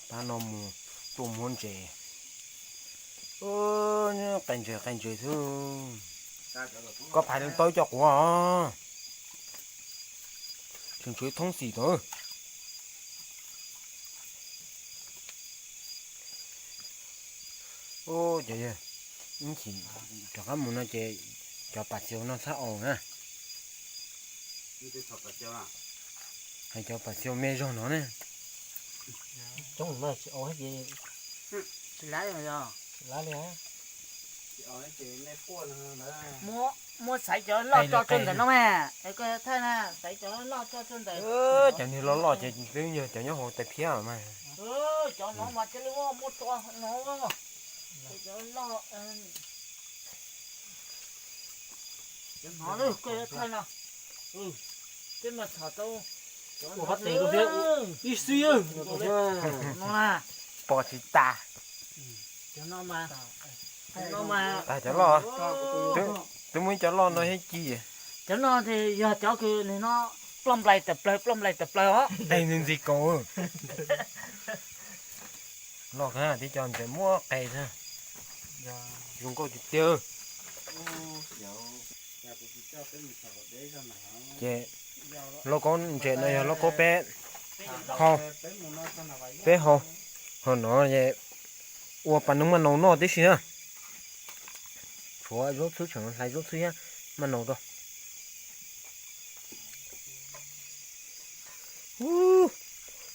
Tab no mus tuaj muab ntses. Qe ntses qe ntses xwb. Koj phais leej tau coj quav os. Tseem tshuav thoob xim tod. Ub, cov yawg, ib chim rov qab mus no ces cov pas xiau no txhob aus na. Hais cov pas xiau me zog no ne. Coob mas tsis aus ces tsis laib li. Muab xaiv cov loj tso rau ntawm no mas, koj thaij na, xaiv cov loj tso rau ntawm. Cov niag loj loj ces twb yog cov nyob hauv tais phiab mas. Cov no mas cia li muab tso no. Cov loj, cov no koj thaij no. Tej mas txhom tau. Ua pab tes rau thiab ib xwb. Pom tsis tas. Cov no mas, cov no mas, tas cov loj. Twb muaj ib cov loj no thiab ci. Cov no ces yog cov kws no ploj nplais tawm plaws, ploj nplais tawm plaws os. Tes ntxi ntxi kaus. Loj kawg, tib co ntses muab qe xwb. Zoo nkauj tiag tiag. Ces lauj kaub ntses no yog lauj kaub peb hau, peb hau, hau no ua pas neeg maj naus noj tib si na. Tshuav zaub txhwb, tseem hlais zaub txhwb thiab maj naus rau.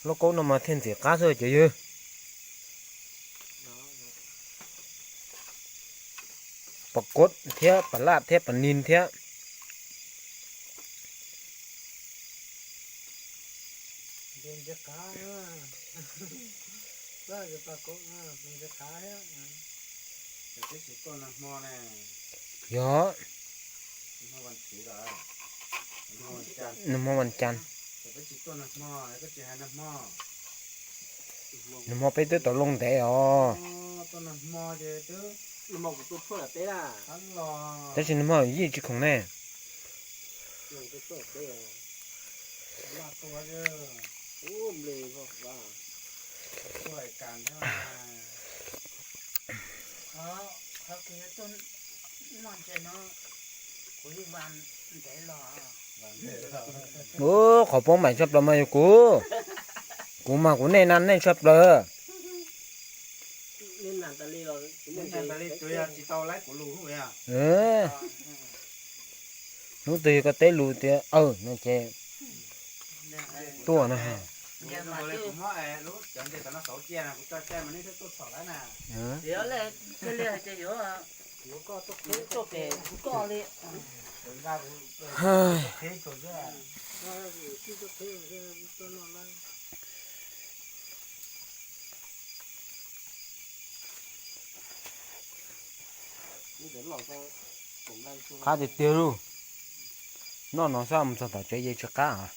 Lauj kaub no mas thiaj ntxim qab xwb cov yawg. Pas kod thiab pas laj thiab pas nis thiab. Yog, nag hmo vas cas, nag hmo peb twb tau loo ntev os. Tab sis nag hmo yij tsis khoom ne. Ub, qhov poob maim tshaj plaws mas yog kuv. Kuv mas kuv nej na nej tshaj plaws. Hnub twg yog koj teb lus tias aw no ces tuaj na. Qab tiag tiag lauj. Noj no xwb mus txog tom tsev ces tsis qab os.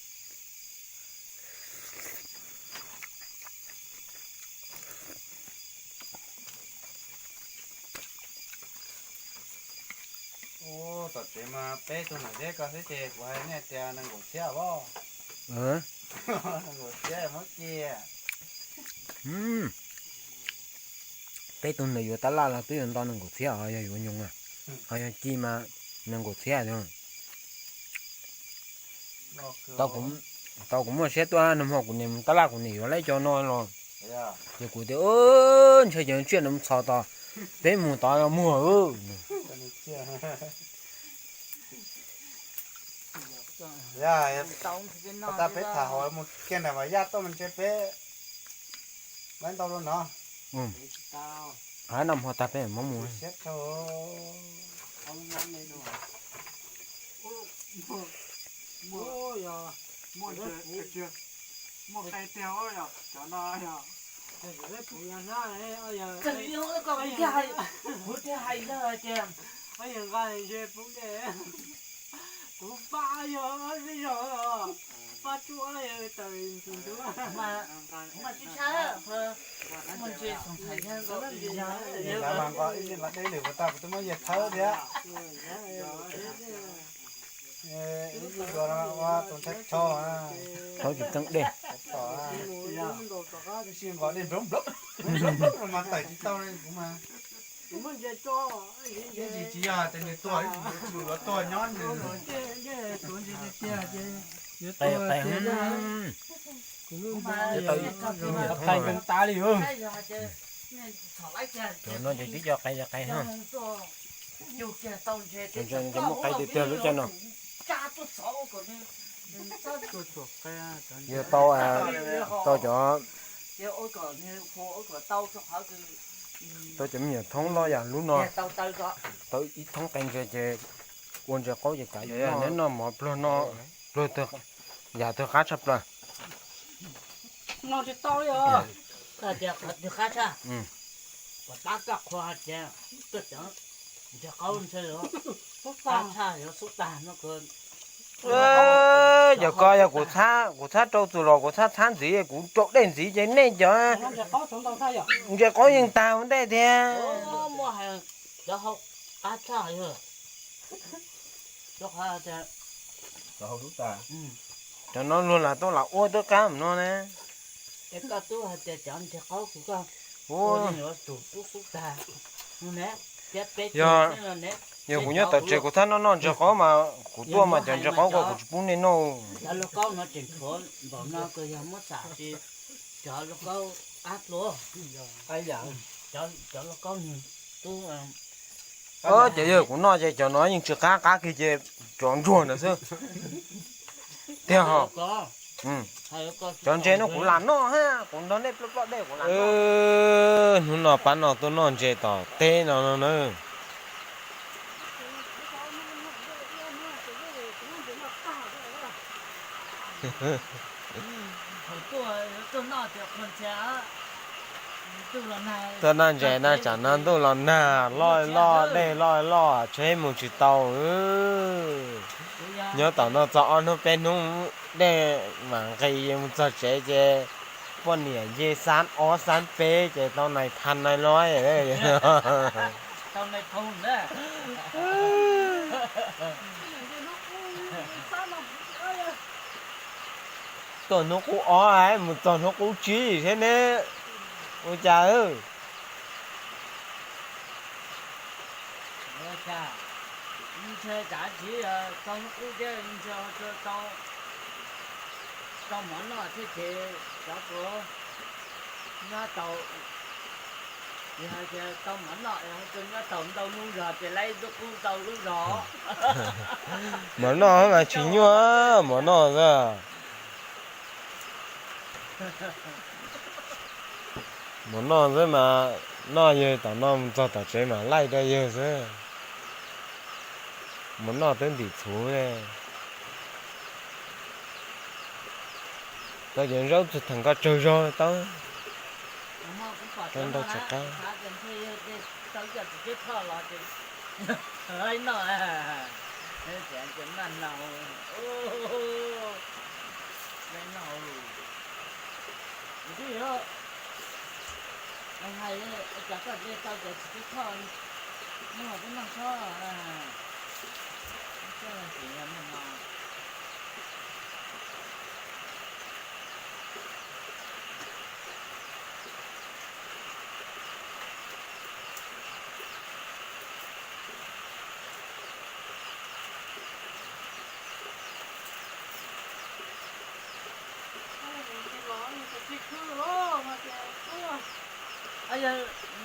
Ub, tom tsev mas peb tug nam zeb ko xwb ces kuv hais nej tias nees nkaum txhiab os. Nees nkaum txhiab muab ci. Peb tug ntawd yuav tab laj los twb yuav nto nees nkaum txhiab os, yog yuav nyoos, ho yog ci mas nees nkaum txhiab. Tau kuv muaj siab tuaj, nag hmo kuv niam mus tab laj kuv niam yuav lawm cov no los, ces kuv tias ntshe cov tsiaj no mus txhos tod, peb mus tod muag. Tag peb tham hauv mus kiag nram Vam Yaj tuaj mas ntshe peb lawv ntau dua no. Nag hmo tag peb mam mus. Muaj qe tiag yog cov no yog. Kuv thiaj hais, kuv thiaj hais yog tias, kuv pab yog pab tsuj yog tawm ntug ntug. Mas tsis tshab, muaj ntsis xoom thaiv thiab. Ib leeg los deb lwm puas tau, kuv twb muab yawg thawb thiab. Ib yuav no ua tus ntxhais tshau, tshau tsis tseeb dej. Tsis nqos dej nrov nplov, mas tawm tsis tau li kuv mas. Tsis yog tias nws tuag, yuav tuag nyob nws. Qe qe, yuav tau ib thoob tas li. Cov no ces twb cov qe cov qe na. Cov muaj qe tiag tiag lub caij no. Yog tau, tau cov, tau cov me nyuam thoob loj yam lub no, tau ib thoob qe ntses ces ua ntses qaub ces kav neb noj mov pluag no, pluag yam twg qab tshaj plaws. No tsis tau li os. Koj tias qhov twg qab tshaj? Kuv tab koj qhua hais tias koj cov ntses qaub ntshe qab tshaj yuav xub tag no. Yog ko yog kuv txhab, kuv txhab rau txus los kuv txhab txhab ntxiv, kuv rau dej ntxiv ces nej cov ntses qaub yeej tag ua ntej thiab. Muaj hais cov hau qab tshaj yog cov hau xub tag. Cov no luag lam tuaj lam ua twb qab mus no na. Es koj twb hais tias cov ntses qaub kuv, koj ua li yuav tus xub xub tag. Yog, yog kuv nyob tom tsev kuv txhab noj noj ntses qaub mas kuv tuaj mas cov ntses qaub ko kuv tsis pub nej noj. Cov lauj kaub no tseem tshuav npaum no kos yog muab xam tsis, cov lauj kaub qab dlua. Cov lauj kaub nws tub Ces yog kuv noj ces cov no yeej tsis qab, qab kiag ces cov ntsuag ntawd xwb. Tiag ho. Cov ntses no kuv lam noj, kuv nrog nej ploj ploj dej kuv lam noj. Hnub no pab no tuaj noj ntses tom teb no no na. Tuaj noj ntses na tsam no ntuj los nag, loj loj dej loj loj tsheb mus tsis tau. Nyob tom no txog ob hnub peb hnub dej mam nqis mus txog tsev ces poj niam nce xab ob xab peb ces tau nais phas nais lob. Tuaj hnub qub ob mus txog hnub qub tsib thiab ne. Ua cas? Ntshe tsav tsiv tau hnub qub thiab ntshe tau mov noj thiab ces cov kuv nyob tau, tau mov noj, nyob tau ntau lub zog ces laib ntub qub ntau lub zog. Mov noj mas tsis nyuaj, mov noj xwb. Mov noj xwb mas, noj yawg tom no mus txog tom tsev mas laij rau yawg xwb. Mov noj twb ntim txhuv ne. Tau cov zaub txog theem koj tsawg zog tau. Tau ntau tsis qab.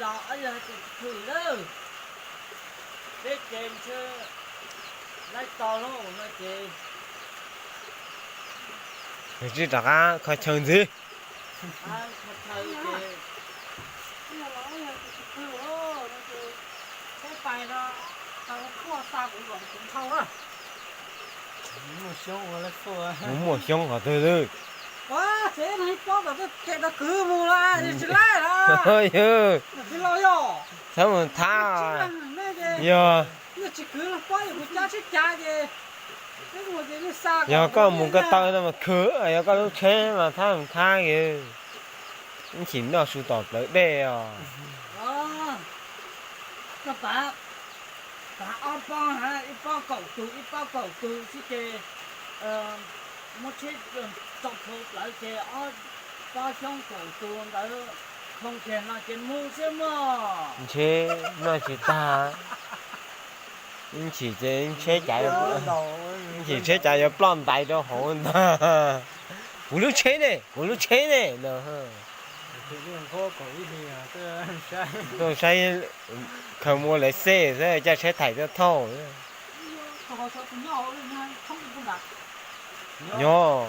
Los yog tus khwv lawm, peb ces ntshe laib tau lawm no ces. Nws tsis rov qab kho chaw ntxiv. Mus muaj xyoob qhov twg lawm. Txhob mus thab. Yog, yog koj mus ko taw no mas khwv, yog koj lub tsheb mas thab mus thab, ib chim noj su tom plawv dej os. Koj pav, pav ob pob, ib pob kaum tus, ib pob kaum tus xwb ces Muab tsheb tso plhuav plawv ces ob pab xyoob kaum tus ntawd khoo kiag no ces mus xwb mog. Ntshe noj tsis tag, ib chim ces tsheb cav, ib chim tsheb cav yuav ploj ntais rau hauv ntag. Kuv lub tsheb ne, kuv lub tsheb ne no. Tuaj saib, khaws mus ua lawv xej xwb, coj tsheb thaij tuaj thauj. Nyob.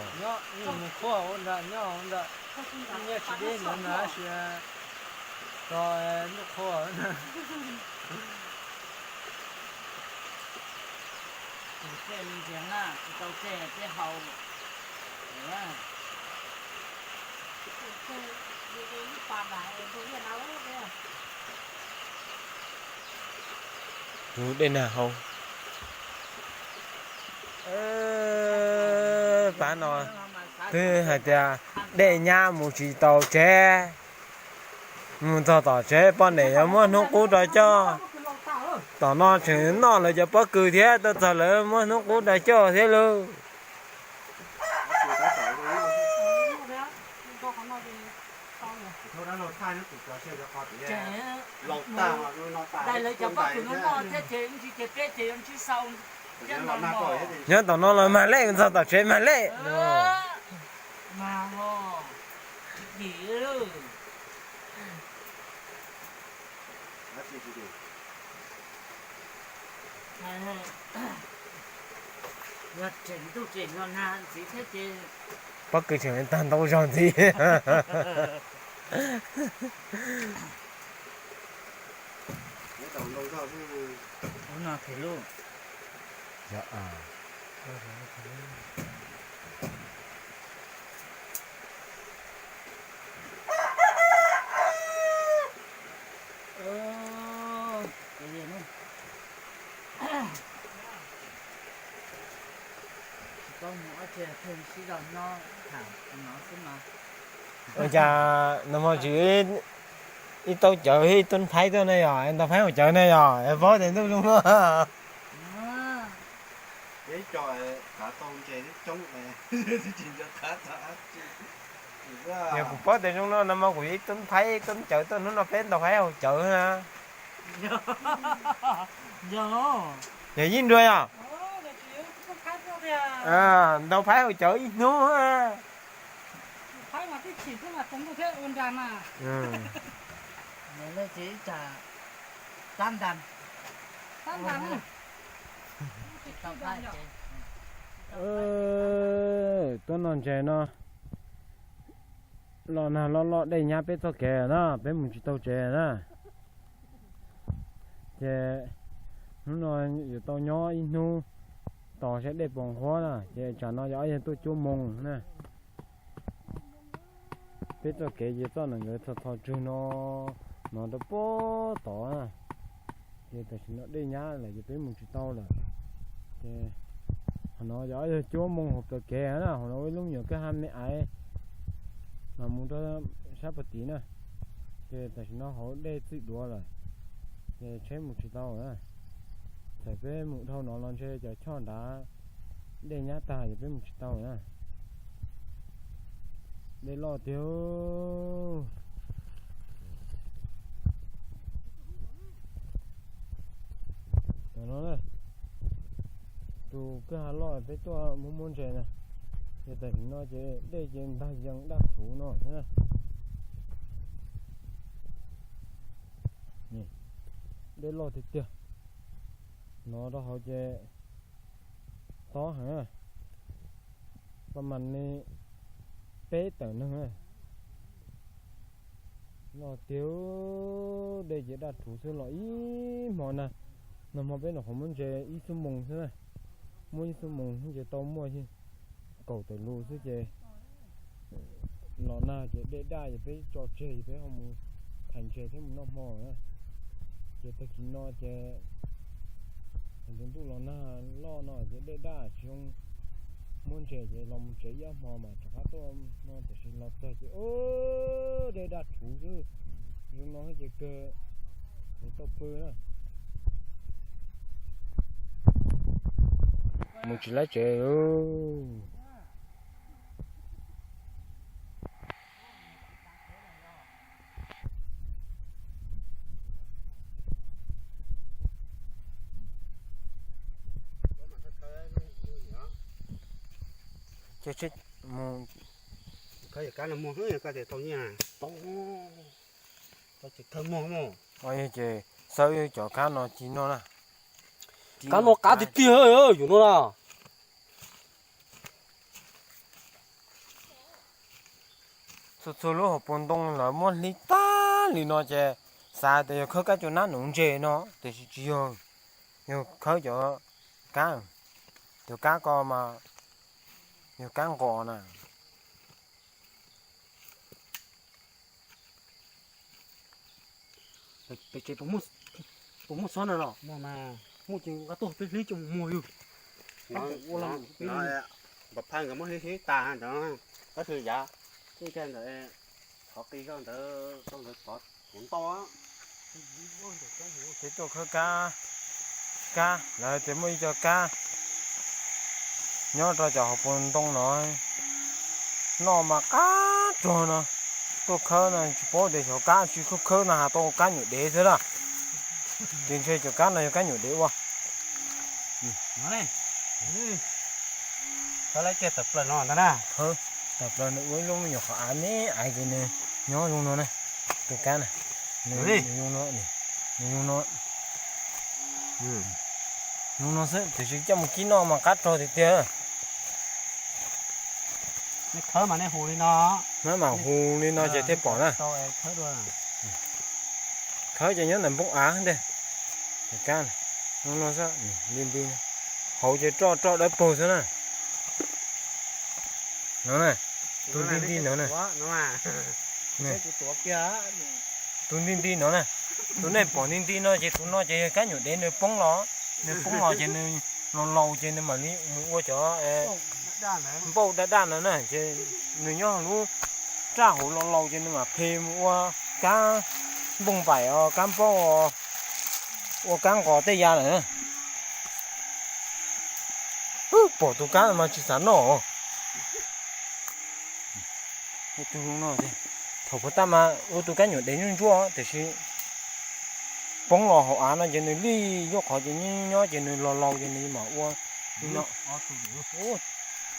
Tus dej nag hau. Pab no twb hais tias dej nyab mus tsis tau tsev, mus txog tom tsev poj niam yuav muab hnub qub rau coj. Tom no tseem noj lawv cov pob kws thiab, tuaj txog lawv muab hnub qub rau coj thiab lauj. Nyob tom no los mag lej, txog tom tsev mag lej. Pob kws tseem tag ntau zog ntxiv. Ua cas nag hmo tsis ib tauv cawv ib tub phaib tuaj ne yom, ntau phaib hauv cawv ne yom, paub tias ntuj zoo no. Yog kuv paub tias zoo no, nag hmo kuv ib tub phaib ib tub cawv tuaj, hnub no peb ntau phaib hauv cawv na. Yog yeej nrua yom. Ntau phaib hauv cawv ib hnub. Tuaj noj ntses no, los nag loj loj dej nyab peb txoj kev na, peb mus tsis tau tsev na. Ces hnub no yuav tau nyob ib hnub tos saib dej puas nqhuab na, ces tsam no yog ob yawg tuaj cuab moo na. Peb txoj kev ces txoj nees nkawd txho txho tswg no, no rau puag tod na. Ces tam sim no dej nyab lawm ces peb mus tsis tau lawm. Ces qhov no yog ob yawg cuab moo hauv kawm kev na, hauv no ib lub nyuam kwj ha me aiv mas mus rau sab puag tid na. Ces tam sim no hauv dej txwm duav lawm, ces tsheb mus tsis tau na. Thaum peb mus dhau no los ntshe cov choj nrad dej nyab tag ces peb mus tsis tau na. Dej loj tiag. Tam no tus kwj ha loj peb tuaj muab muab ntses na, ces tam sim no ces dej ces ntag yees daj rhuv no xwb na. Dej loj tiag tiag. No rau hauv ces tob heev, pab mas li peb tawm neeg. Loj tiag, dej ces daj rhuv xwb los ib hmo na. Nag hmo peb nyuam qhuav muab ntses ib xuab moos xwb na, muab ib xuab moos ces tau muaj kaum tawm lus xwb ces los nag ces dej daj ces peb tso tseg ces peb ho mus thaiv ntses thiab mus noj hmo na. Ces tag kis no ces ntuj los nag loj no ces dej daj tsis zoo muab ntses ces los mus tsev ib ob hmo mas rov qab tuaj no, tiam sis los txog ces dej daj rhuv xwb. Zoo no ces kawg tau pw na. Mus tsis laib tsev lauj. Ces mus, kab no muag, koj tias tau nyiaj, tau, tau ces thawj muag mus. Ces xawb cov kab no ci noj na. Kab no qab tiag tiag, yus no na. Txhua txhua lub hauv paus ntoo lawv muab hlib tag li no ces xav tias yog khawb kab cov nab nuv ntses no, tiam sis tsis yog, yog khawb cov kab, cov kab ko mas yog kab nqos na. Pem tsev puas muaj xob no los? Muaj ces nqa tuaj peb hlib coj mus muag yug. Npam phaj nkawd muab hlib hlib tas ntawd, tab sis yav ntawd thov qi zog ntawd rau nkawd tov kuv ntau. Ces tuaj khawb kab, kab lawv tias muaj ib co kab nyob rau cov hauv paus ntoo no, noj mas qab rog no. Tuaj khawb no tsis paub tias xyov kab tsis khawb khawb no has tau kab nyuam dev xwb na. Ces ntshe cov kab no yog kab nyuam dev ua. Khawb lawv kiag tawm plaws no ntag na. Khawb tawm plaws nws ua ib lub me nyuam qhov av me ais ces nws nyob zoo no na. Tus kab na, nws zoo no, nws zoo no, zoo no xwb tiam sis coj mus kib noj mas qab rog tiag tiag. Nej khawb mas nej hu li no, nej mam hu li no ces thiaj pom na. Khawb ces nyob ntawm npoo av ntag. Tus kab zoo no xwb, nti nti, hauv ces roj roj dawb paug xwb na. No na, tus nti nti no na. Tus nti nti no na, tus nej pom nti nti no ces tus no ces yog kab nyuam dev nws poob los, nws poob los ces nws los laus ces nws mam li mus ua cov npauj daj daj no na, ces nws nyob lub raj hauv los laus ces nws mam phe mus ua kab npauj npaim os, kab npauj os, ua kab nqos tej ya lawm. Pom tus kab mas tsis xav noj. Thaum puag ta mas ua tus kab nyuam dev ntsuab ntsuab tiam sis poob los hauv av no ces nws lij nyob qhov ces nyob ces nws los laus ces nws mam ua li no.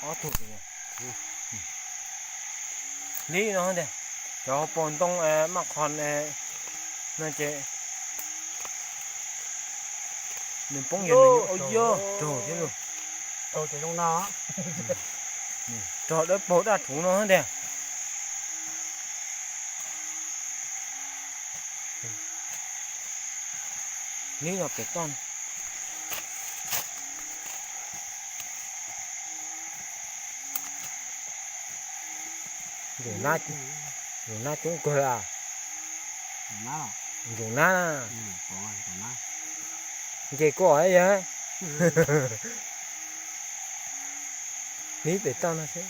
Ob tug li no tiag. Cov hauv paus ntoo maj qhos no ces nws poob yog nws yuav raug thiab lauj. Raug dawb paug daj rhuv no tiag. Neb los pem toj. Ntsuas nab, ntsuas nab coob kawg a. Ntsuas nab, nce koj yog. Neb pem toj no xwb.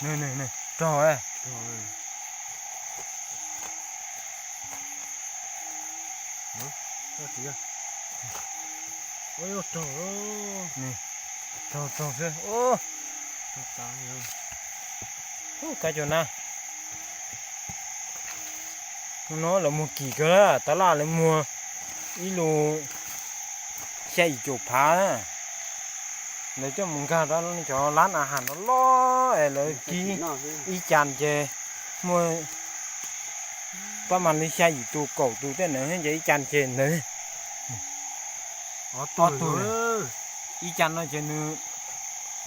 Nws, nws, nws raug. Raug, raug xwb. Kab cov nab. Hnub no lawv muag kim kawg, tab laj lawv muag ib lus xya yim caum phav na. Lawv coj mus nkag rau cov lab a has loj loj es lawv kib ib cas ces muaj pab mas li xya yim tus kaum tus tej ntawd ces ib cas ces ntawd. Ob tug, ib cas no ces nws,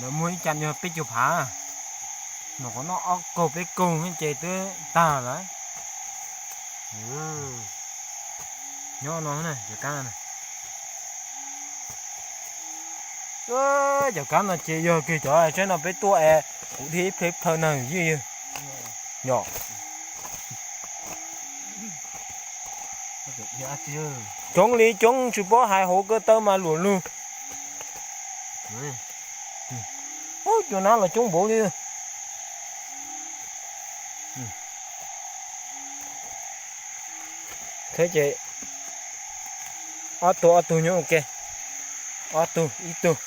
lawv muag ib cas yog peb caug phav, nws qhov no ob kaug peb kaug ces twb tag lawm. Nyob no na, cov kab no. Cov kab no ces yog kiag cov tsaib no peb tuaj es kuv dhia ib plhaw ib plhaw na yij yog. Coob li coob tsis paub hais hauv ko taw mas luam lug. Ub, cua nab los coob npaum li. Thiab ces ob tug ob tug nyob ua ke, ob tug ib tug.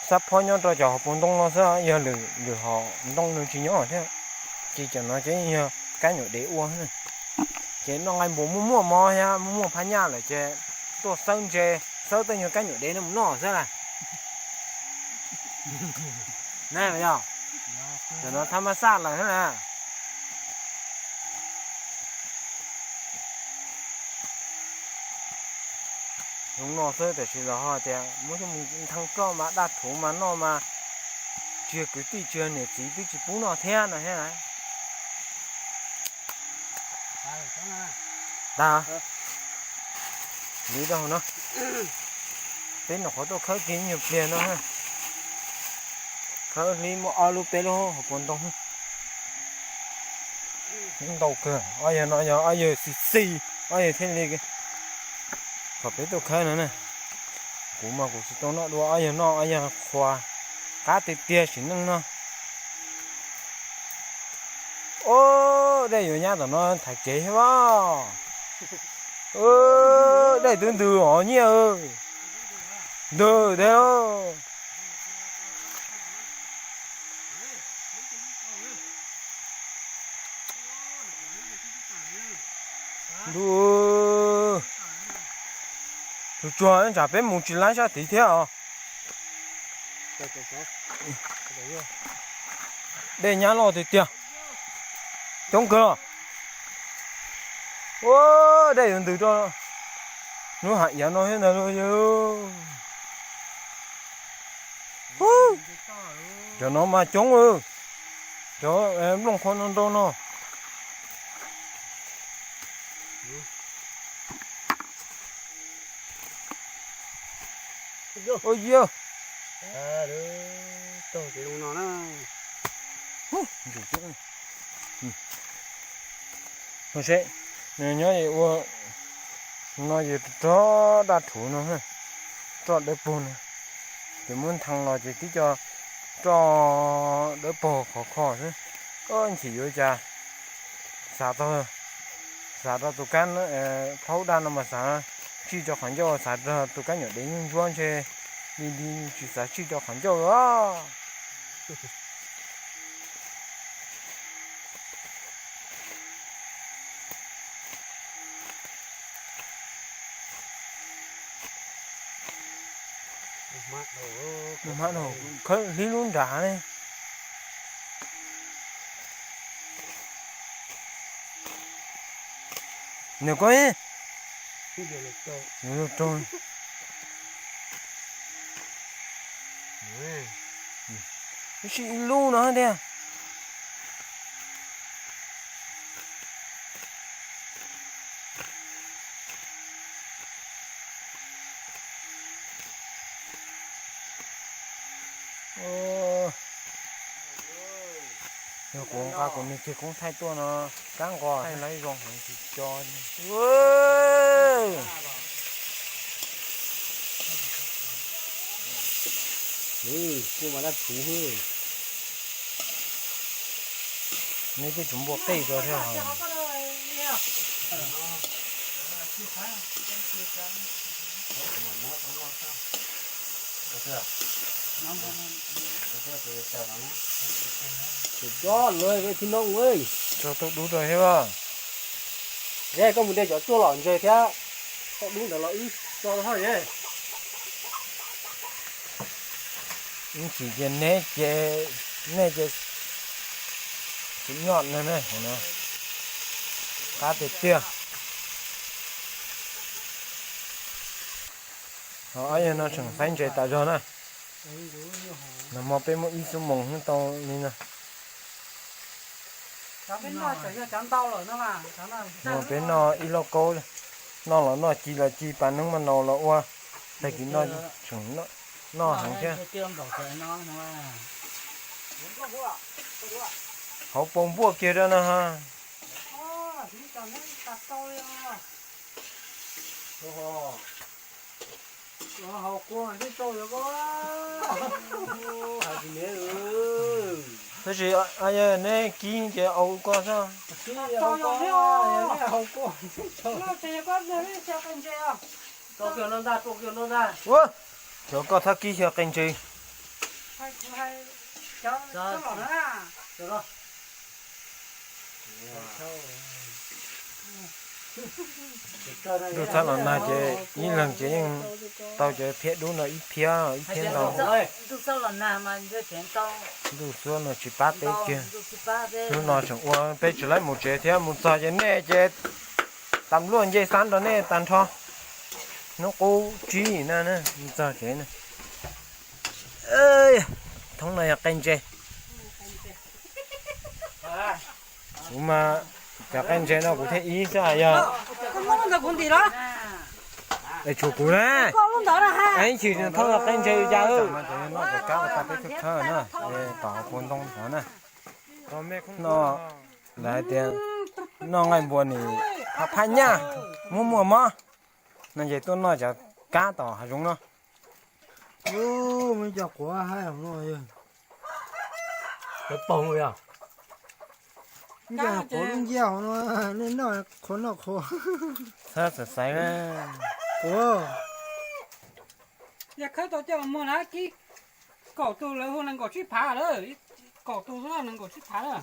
Xab phob nyob rau cov hauv paus ntoo no xwb, yog lwm lwm hom ntoo nws tsis nyob thiab. Ces cov no ces yog kab nyuam dev ua. Ces noj nqaij npua muaj muaj mob thiab muaj muaj phab nyaj lawm ces tuaj xawb ntse, xawb tej nyuag kab nyuam dev no mus noj xwb las. Na yog, cov no thab mab xaj lawm na. Zoo no xwb, tiam sis los ho tias muab coj mus nthee roj mas daj rhuv mas noj mas tsis yog kwv tij tsis yog niam txiv twb tsis pub noj thiab no thiab. Tag, liv rau hauv no. Peb nyuam qhuav tuaj khawb kiag ib nyuag pliag no, khawb hli muaj ob lub peb lub hauv paus ntoo. Ntau kawg, ob yawg no yog ob yawg xis xis, ob yawg thiaj li kom peb tuaj khawb no na. Kuv mas kuv tsis tau noj dua, ob yawg noj ob yawg qhuas, qab tiag tiag sim neej no. Ub, dej yuav nyab tom no thaiv kev thiab os. Dej twb ntws os nyiaj. Ntws tiag. Ntuj, tsuag tsuag tsam peb mus tsis laib sab tid thiab os. Dej nyab loj tiag tiag. Coob kawg los. Ua dej yuav ntws rau lub hav iav no thiab ntag lauj. Cov no mas coob, cov nplooj qhuav no ntau no. Ua yog, no seb, nws nyob ua no yog roj daj rhuv no, roj dawb paug no, ces muab nthee los ces tib co roj dawb paug khov kho xwb. Nchim yuav cas xav tau, xav rau tus kab plaub daj no mas xav tsij rau qhov ncauj, xav rau tus kab nyuam dev nyuj ntsuab ntshe li li tsis xav tsij rau qhov ncauj os. Mus hmab dhau, khawb hlib lub nrad ne. Nws koj, yuav luag raug. Ib sij ib lub no tiag. Yog kuv nqa kuv niag kiag koob thaij tuaj no, kab nqos lawv zoo heev tsis co. Kuj mas dab thuv hwb. Neb twb tsis npua qij rau thiab. Tsis tso lawv thiab no. Tso tau dub rau thiab. Koj mus de cov tsuaj los ntses thiab, tau dub ntawd los wb tso rau hauv. Ib chim ces neb ces, nej ces tsis nyoj no ne. Qab tiag tiag. Ob yawg no tseem faib ntses tas zog na. Nag hmo peb muab ib xuab moos hnub tau li no. Peb noj ib lauj kaub, noj los noj, ci los ci, pas neeb mas naus los ua, tag kis no tseem noj heev thiab. Hauv paus npuaj kiag rau no ha. Hais tsis neb. Tab sis neb kib ces au koj xwb. Ua, cov koj txhob kib xyaw qe ntses. Ntuj txhab los nag ces ib leeg ces yeej tau cov phiab dub no ib phiab ib phiab ntau. Ntuj xuab no tsis pab peb kiag. Hnub no tseem ua peb tsis laib mus tsev thiab, mus txog ces nej ces tas luaj ncej xab rau nej tag nrho. Hnub qub tsib na, mus txog tsev na. Thoob no yog qe ntses. Kuv mas cov qe ntses no kuv thiaj ib xwb yog. Es tshuav kuv na. Ib chim thoob no qe ntses li cas. Tom qhuav ntoo no na. No lawv hais tias noj nqaij npua nis phab phab nyaj muaj muaj mob no ces tuaj noj cov kab tom hav zoov no. Ub, muaj cov quav haib no. Cov paug yog. Ncaj quav lub nciab hauv no, nej noj qhuav noj qhuav. Xav xav xaiv quav. Yog khawb tau coj mus muag na kib kaum tus lawv hu nees nkaum tsib phav lawm, kaum tus nees nkaum tsib phav na.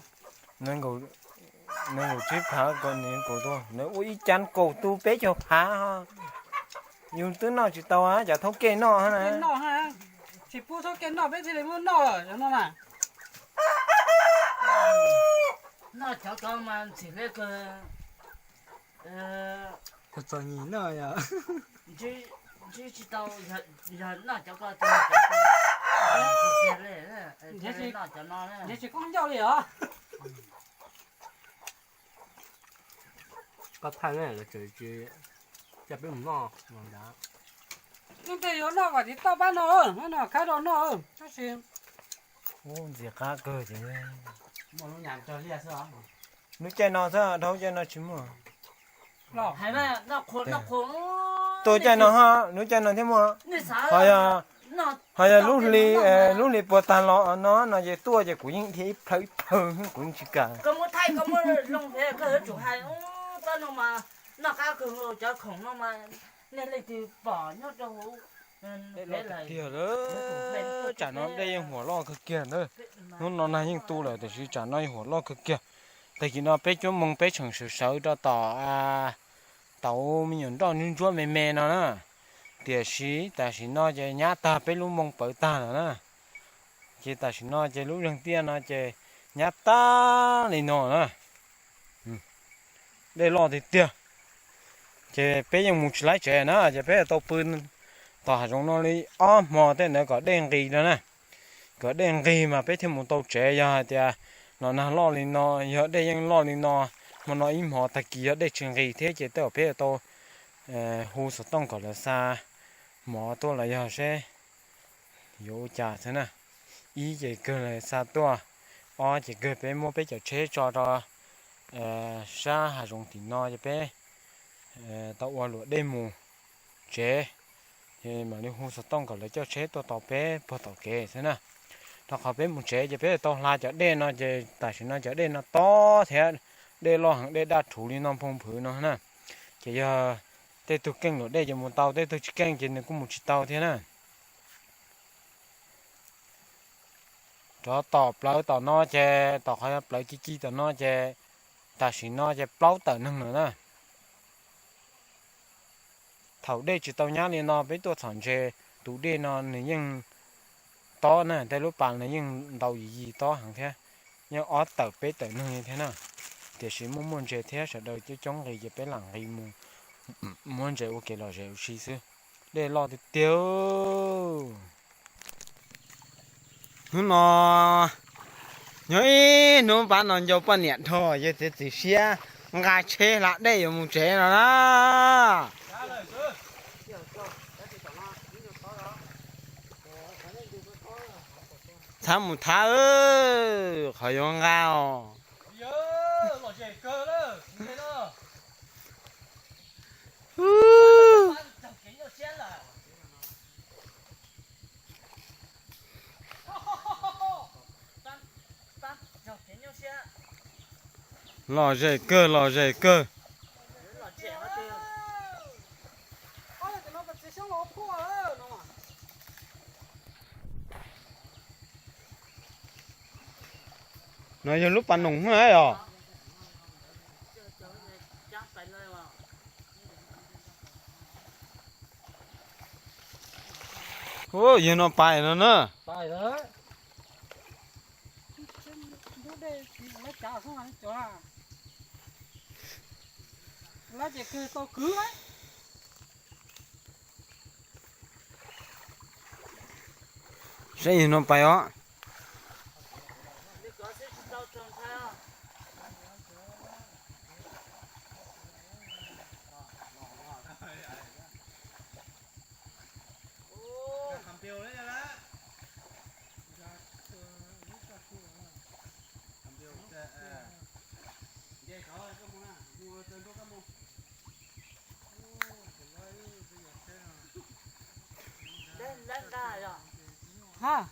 Nees nkaum tsib phav ko nws kaum tus, nws ua ib cab kaum tus peb caug phav. Yus twb noj tsis tau cov thoob kej noj na. Tsis pub thoob kej noj peb thiaj li muab noj no na. Noj cov ko mas ntxim hleb kawg. Txom nyem noj yom. Ntsib tsis tau, yog noj cov ko, ntsib tsis koob ncauj li os. Koj thaij ne, lawv tseem tsis coj peb mus noj los nrad. Leej twg yuav noj kom tsis toj pab no, no khawb rau noj tab sis. Ub, ntxim qab kawg ces. Lub caij no xwb, dhau caij no tsis muaj. Tuaj caij no ho, lub caij no thiaj muaj. Ho yog, ho yog lub hli, lub hli puas tag los no no ces tuaj ces kuv yeej dhia ib plhaw ib plhaw, kuv yeej tsis kam. Dej loj tiag tiag lawm, tsam no dej yeej huam loj kawg kiag ntawd. Hnub no nag yeej tu lawm tiam sis tsam no yeej huam loj kawg kiag. Tag kis no peb cuab moo peb tseem sawv sawv rau tom tauv me nyuam nroj ntsuab ntsuab me me no na. Tiam sis tam sim no ces nyab tag peb lub moo pawv tag lawm na. Ces tam sim no ces lub zeeg tiaj no ces nyab tag li no na. Dej loj tiag tiag. Ces peb yeej mus tsis laib tsev na, ces peb tau pw tom hav zoov no li ob hmo tej ntawd kom dej nqis no na. Kom dej nqis mas peb thiaj mus tau tsev, yog hais tias los nag loj li no, yog dej yeej loj li no, hmo no ib hmos tag kis yog dej tsis nqis thiab ces tej zaum peb yuav tau hu xov tooj kom lawv xa mov tuaj los yog seb yuav ua cas xwb na. Ib ces kawg lawv xa tuaj, ob ces kawg peb muab peb cov tsheb tso rau sab hav zoov tim no ces peb tau ua luam dej mus tsev, ces mam li hu xov tooj kom lawv coj tsheb tuaj tos peb puag tom kev xwb na. Rau qhov peb mus tsev ces peb tau hla cov dej no ces tam sim no cov dej no tob thiab, dej loj heev, dej daj rhuv li no nphoo phwv no na. Ces yog tej tug keej luam dej ces mus tau, tej tug tsis keej ces nws kuj mus tsis tau thiab na. Rov tom plawv tom no ces tom qhov plawv ci ci tom no ces tam sim no ces plaub tawm neeg lawm na. Thaum dej tsis tau nyab li no peb tuaj txhom ntses, tus dej no nws yeej tob na, tej lub pas nws yeej ntau yim yim tob heev thiab, yeej ob tawm peb tawm neeg li thiab na. Tiam sis muaj muaj ntses thiab sawv daws coob coob nqis ces peb lam nqis mus muab ntses ua kev lom zem ua si xwb. Dej loj tiag tiag. Hnub no nyob ib hnub pab no ncau poj niam dhau yawg txiav txim siab nqa tsheb hla dej yuav mus tsev no na. Txhob mus thab, qhov yuav nqa os. Lom zem kawg, lom zem kawg. No yog lub pas noom os. Ub, yog no pais no na. Saib yog no pais os. Ha,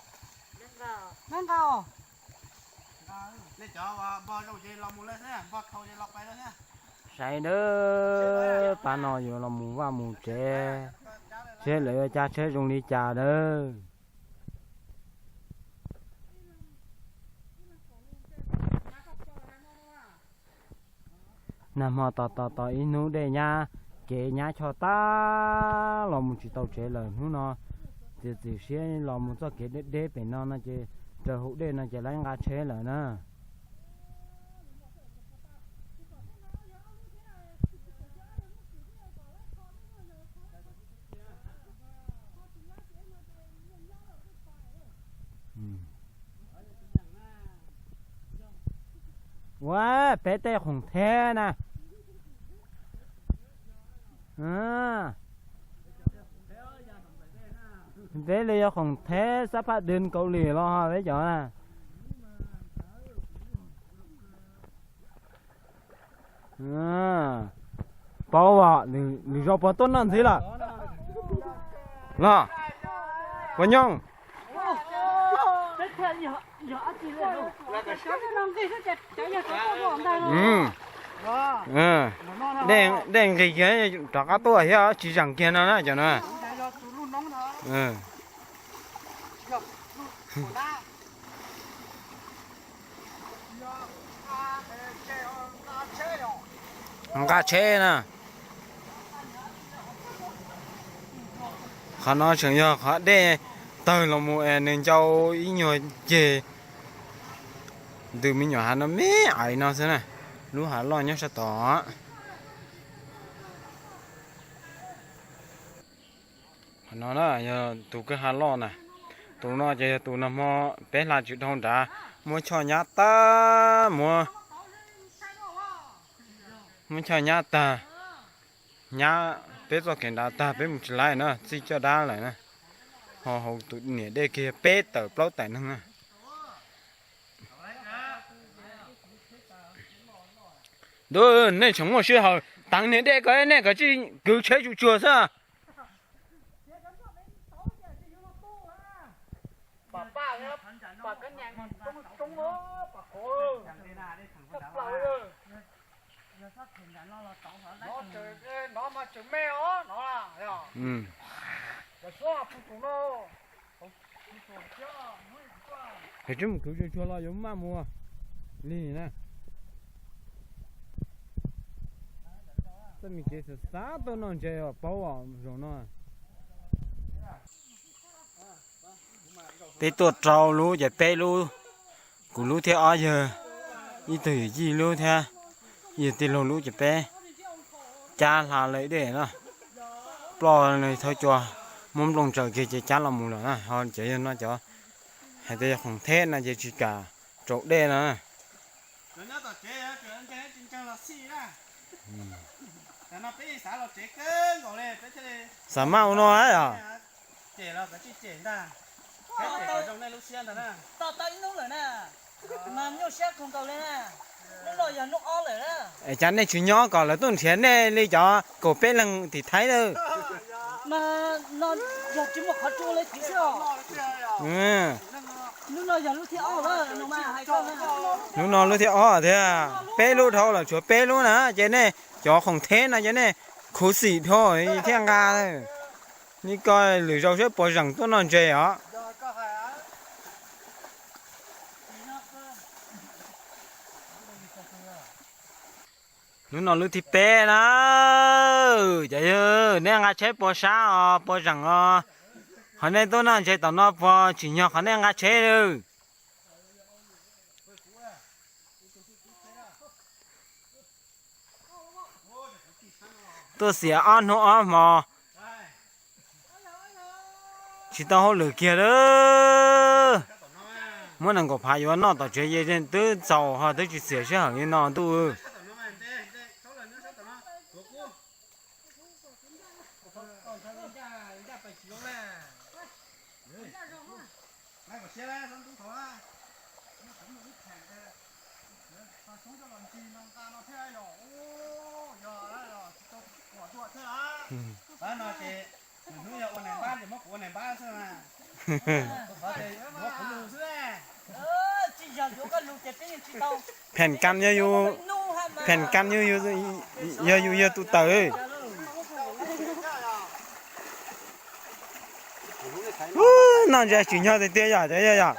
nqa nqa os. Saib nawb, pab no yuav los mus vaj mus tsev, seb lawv yuav caij tsheb zoo li cas nawb. Nag hmo tos tos tos ib hnub dej nyab kev nyab choj tag los mus tsis tau tsev lawm. Hnub no txiav txim siab los mus txoj kev deb deb pem no no ces raws hauv dej no ces lawv nqa tsheb lawm na. Ua peb tej khoom theb na. Peb li yog khoom theb xab phaj dwg Kaus Lim los peb cov na. Paub os, lwm zaus puas tuaj noj ntxiv lawm los? Puas nyob? Dej nqis kiag rov qab tuaj thiab tsis zeem kiag no na cov no. Nqa tsheb na. Qhov no tseem yog qhov dej tawg los mus es nws ncau ib nyuag ceg. Ntws me nyuam hav no me aiv no xwb na. Lub hav loj nyob sab tod. Qhov no na yog tus kwj ha loj na. Tus no ces yog tus nag hmo peb hla tsis dhau nrad, muab choj nyab tag, muab, muab choj nyab tag, nyab peb txoj kev nrad tag peb mus tsis laib na, txij caj dab lawm na. Ho hauv tus niam dej kiag peb tawm plaub tawm neeg na. Ntuj, nej tseem muaj sij hawm teev niag dej ko, nej kav tsij kwv tsheb tsuj tsuag xwb. Ces tsis mus kwv tsuag tsuag los yuav maj mus li na. Txoj me kev xav xav tuaj noj ntses paub os zaum no. Peb tuaj rau lub ces peb lub, kuv lub thiab ob yawg, ib tug yawm yij lub thiab yawg tij laug lub ces peb cab hla lawm dej na. Ploj thawj cua, muab nplooj tsaws kiag ces cab los mus lawm na. Ho cov yog no cov hais tias yog khoom theb no ces tsis kam tsaus dej no. Xav maj ua no os. Tos tau ib hnub lawm na, mas nyuaj siab kawg nkaus li na. Hnub no yog hnub ob lawm na. Es cas nej tsis nyob kom lawv tuaj nrhiav nej li cov kaum peb leeg tim Thaib lawm? Mas no yog tsis muaj qhov tsua li tim xwb os. Lub no lub thib ob thiab, peb lub dhau los tshuav peb lub na, ces nej cov khoom theb no ces nej khuv xim dhau thiaj nqa. Ni ko lwm zaus saib puas zeem tuaj noj ntses os. Lub no lub thib peb na. Cov yawg, nej nqa tsheb puas sab os, puas zeem os? Qhov nej tuaj noj ntses tom no puas tsim nyog qhov nej nqa tsheb lawm? Tuaj xiam ob hnub ob hmo, tsis tau hauj lwm kiag lawm. Muab nees nkaum phav yuav noj tom tsev, yeej twb txaus ho twb tsis xiam sij hawm li no ntuj. Phem kam yog yus, phem kam yog yus, yog yus yog tus tawm. Noj ntses tsim nyog tiag tiag yom, cov yawg yom.